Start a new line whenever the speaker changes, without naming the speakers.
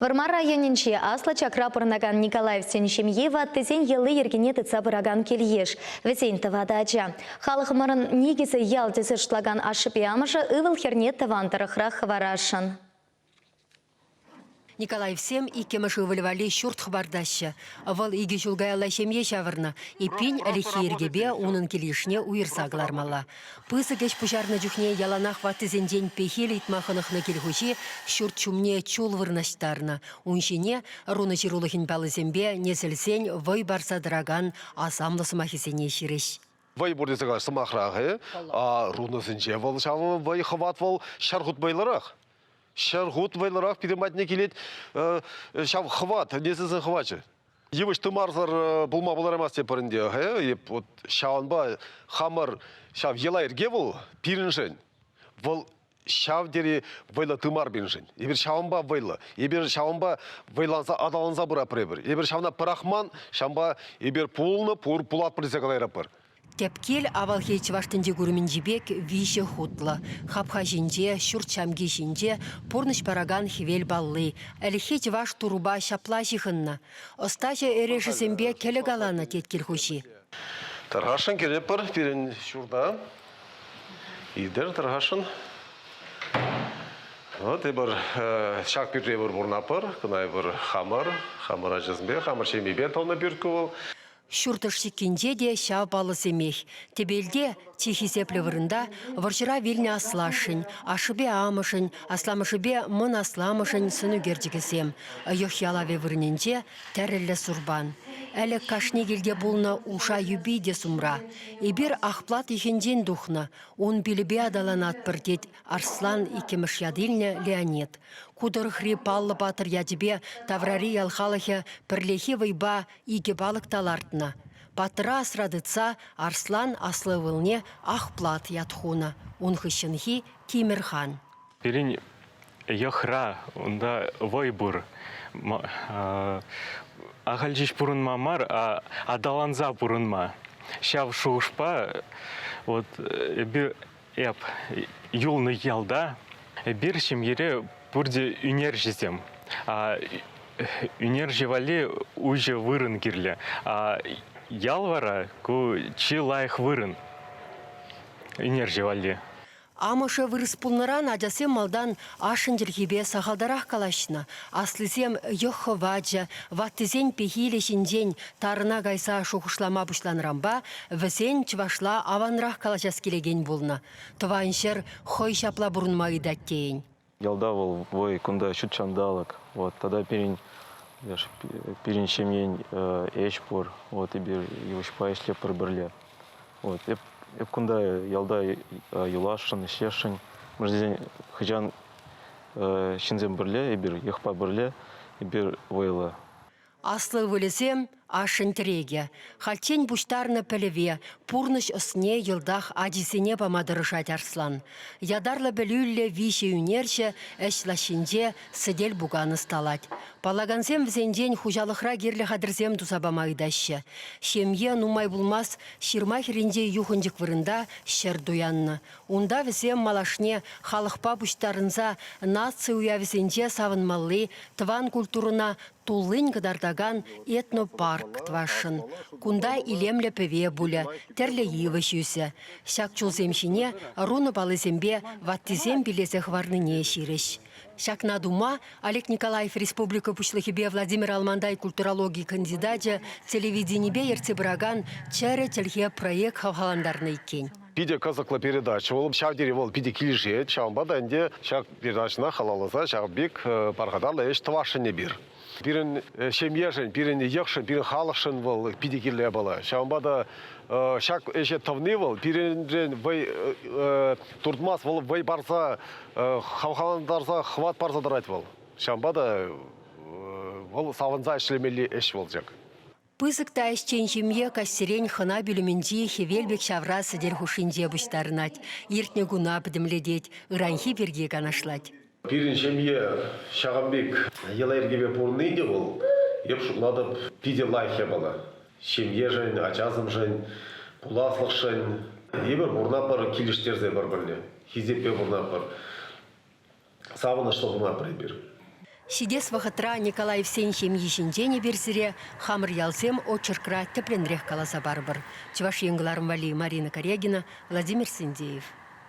Вӑрмар районӗнчи Аслӑ Чакра пурӑнакан Николаевсен ҫемйи ваттисен йӑли-йӗркине тытса пыракан кил-йыш. Вӗсен тӑватӑ ача. Халӑхӑмӑрӑн никӗсӗ ял тесе шутлакан ашшӗпе амӑшӗ ывӑл-хӗрне тӑван тӑрӑхрах хӑварасшӑн.
Николаевсем иккӗмӗш ывӑлӗ валли ҫурт хӑпартаҫҫӗ. Вӑл икӗ ҫул каялла ҫемье ҫавӑрнӑ. Эппин, ӗлӗкхи йӗркепе унӑн кил-йышне уйӑрса кӑлармалла. Пысӑк ӗҫ пуҫарнӑ чухне яланах ваттисенчен пехил ыйтма хӑнӑхнӑ кил хуҫи ҫурт ҫумне чул вырнаҫтарнӑ. Ун ҫине рунӑ ҫырулӑхӗн паллисемпе несӗлсен вӑй парса тӑракан асамлӑ сӑмахӗсене ҫырӗҫ.
Вӑй пур тесе калаҫ сӑмахрах-и? А рунӑсенче вӑл ҫав вӑй хӑват вӑл 100 хут вӑйлӑрах. 100 хут вӑйлӑрах пирӗн патне килет ҫав хӑват, несӗлсен хӑвачӗ. Йывӑҫ тымарсӑр пулма пултараймасть тепӗр ӗнтӗ. Вот ҫавӑнпа хамӑр ҫав йӑла-йӗрке вӑл пирӗншӗн, вӑл ҫав тери вӑйлӑ тымар пирӗншӗн. Эпир ҫавӑнпа вӑйлӑ. Эпир ҫавӑнпа вӑйланса аталанса пыратпӑр эпир. Эпир ҫавна пӑрахман, ҫавӑнпа эпир пулнӑ, пур, пулатпӑр тесе калайратпӑр.
Тӗп кил авалхи чӑваш тӗнчи курӑмӗнчи пек виҫӗ хутлӑ. Хапха ҫинче, ҫурт ҫамки ҫинче пурнӑҫ паракан хӗвел палли. Ӗлӗкхи чӑваш турӑпа ҫапла ҫыхӑннӑ. Ӑстаҫӑ эрешӗсемпе кӗлӗ каланӑ, тет кил хуҫи.
Тархасшӑн кӗретпӗр пирӗн ҫурта. Илтӗр тархасшӑн. Вот эпир ҫак пӳртре эпир пурӑнатпӑр. Кӑна эпир хамӑр, хамӑр ачасемпе, хамӑр ҫемьепе тӑнӑ пӳрт ку вӑл.
Ҫурт ӑшчиккинче те ҫав паллӑсемех. Тӗпелте, чи хисеплӗ вырӑнта, вӑрҫӑра вилнӗ аслашшӗн, ашшӗпе амӑшӗн, асламӑшӗпе мӑн асламӑшӗн сӑнӳкерчӗкӗсем. Йӑх ялавӗ вырӑнӗнче тӗрӗллӗ сурпан. Ӗлӗк кашни килте пулнӑ уша юпи те сумра. Эпир Ахплат йӑхӗнчен тухнӑ, ун пилӗпе аталанатпӑр, тет Арслан иккӗмӗш ят илнӗ Леонид. Ку тӑрӑхри паллӑ паттӑр ячӗпе таврари ял халӑхӗ пӗрлехи вӑйпа икӗ палӑк та лартнӑ. Паттӑра асра тытса Арслан аслӑ ывӑлне Ахплат ят хунӑ. Ун хыҫҫӑнхи Тимӗр хан.
Пирӗн йӑхра унта вӑй пур. Ахаль ҫеҫ пурӑнма мар, а аталанса пурӑнма. Ҫав шухӑшпа вот эпир эп юлнӑ ялта эпир ҫемьере пурте ӳнерҫӗсем. Ӳнерҫӗ валли уҫӑ вырӑн кирлӗ. Ял вара ку чи лайӑх вырӑн ӳнерҫӗ валли.
Амӑшӗ вырӑс пулнӑран ачасем малтан ашшӗн чӗлхипе сахалтарах калаҫнӑ. Аслисем йӑх хӑвачӗ, ваттисен пехилӗ ҫинчен тарӑна кайса шухӑшлама пуҫланӑранпа вӗсен чӑвашла аванрах калаҫас килекен пулнӑ. Тӑван ҫӗр хӑй ҫапла пурӑнма ыйтать тейӗн.
Ялта вӑл вӑй, кунта ҫут ҫанталӑк. Вот тата пирӗн пирӗн ҫемьен ӗҫ пур. Вот эпир йывӑҫпа ӗҫлетпӗр пӗрле. Вот эп, эп кунта ялта юласшӑн, ӗҫлесшӗн. Мӗншӗн тесен хӑҫан ҫынсем пӗрле, эпир йӑхпа пӗрле, эпир вӑйлӑ.
Аслӑ ывӑлӗсем ашшӗн тӗрекӗ. Хальччен пуҫтарнӑ пӗлӗве, пурнӑҫ ӑсне йӑлтах ачисене пама тӑрӑшать Арслан. Ятарлӑ пӗлӳллӗ виҫӗ ӳнерҫӗ ӗҫ лаҫҫинче сӗтел-пукан ӑсталать. Паллакансем вӗсенчен хуҫалӑхра кирлӗ хатӗрсем туса пама ыйтаҫҫӗ. Ҫемье нумай пулмасть ҫырма хӗрринчи юхӑнчӑк вырӑнта ҫӗр туяннӑ. Унта вӗсем малашне халӑхпа пуҫтарӑнса наци уявӗсенче савӑнмалли, тӑван культурӑна туллин кӑтартакан этнопарк тӑвасшӑн. Кунта илемлӗ пӗве пулӗ, тӗрлӗ йывӑҫ ӳсӗ. Ҫак чулсем ҫине рунӑ паллисемпе ваттисем пиллесе хӑварнине ҫырӗҫ. Ҫакна тума Олег Николаев республика Пуҫлӑхӗпе Владимир Алмантай культурологи кандидачӗ телевиденипе ертсе пыракан Чӗрӗ чӗлхе проект хавхалантарнӑ иккен.
Питӗ кӑсӑклӑ передача вӑл. Ҫав тери вӑл питӗ килӗшет. Ҫавӑнпа та ӗнтӗ ҫак передачӑна халалласа ҫав пек пархатарлӑ ӗҫ тӑвасшӑн эпир. Пирӗн ҫемьешӗн, пирӗн йӑхшӑн, пирӗн халӑхшӑн вӑл питӗ кирлӗ япала. Ҫавӑнпа та ҫак ӗҫе тӑвни вӑл пирӗнрен вӑй туртмасть, вӑл вӑй парса, хавхалантарса, хӑват парса тӑрать вӑл. Ҫавӑнпа та вӑл савӑнса ӗҫлемелли ӗҫ вӑл ҫак.
Пысӑк та ӗҫчен ҫемье каҫсерен хӑна пӳлӗмӗнчи хӗвел пек ҫавра сӗтел хушшинче пуҫтарӑнать, иртнӗ куна пӗтӗмлетет, ыранхи пирки канашлать.
Пирӗн ҫемье ҫакӑн пек йӑла-йӗркепе пурӑнни те вӑл, эп шутлатӑп, питӗ лайӑх япала. Ҫемьешӗн, ачасемшӗн, пуласлӑхшӑн. Эпир пурӑнатпӑр килӗштерсе пӗр-пӗрне, хисеппе пурӑнатпӑр. Савӑнӑҫлӑ пурӑнатпӑр эпир.
Ҫитес вӑхӑтра Николаевсен ҫемйи ҫинчен эпир сире Хамӑр ялсем очеркра тӗплӗнрех каласа парӑпӑр. Чӑваш Ен кӑларӑм валли Марина Карягина, Владимир Синдеев.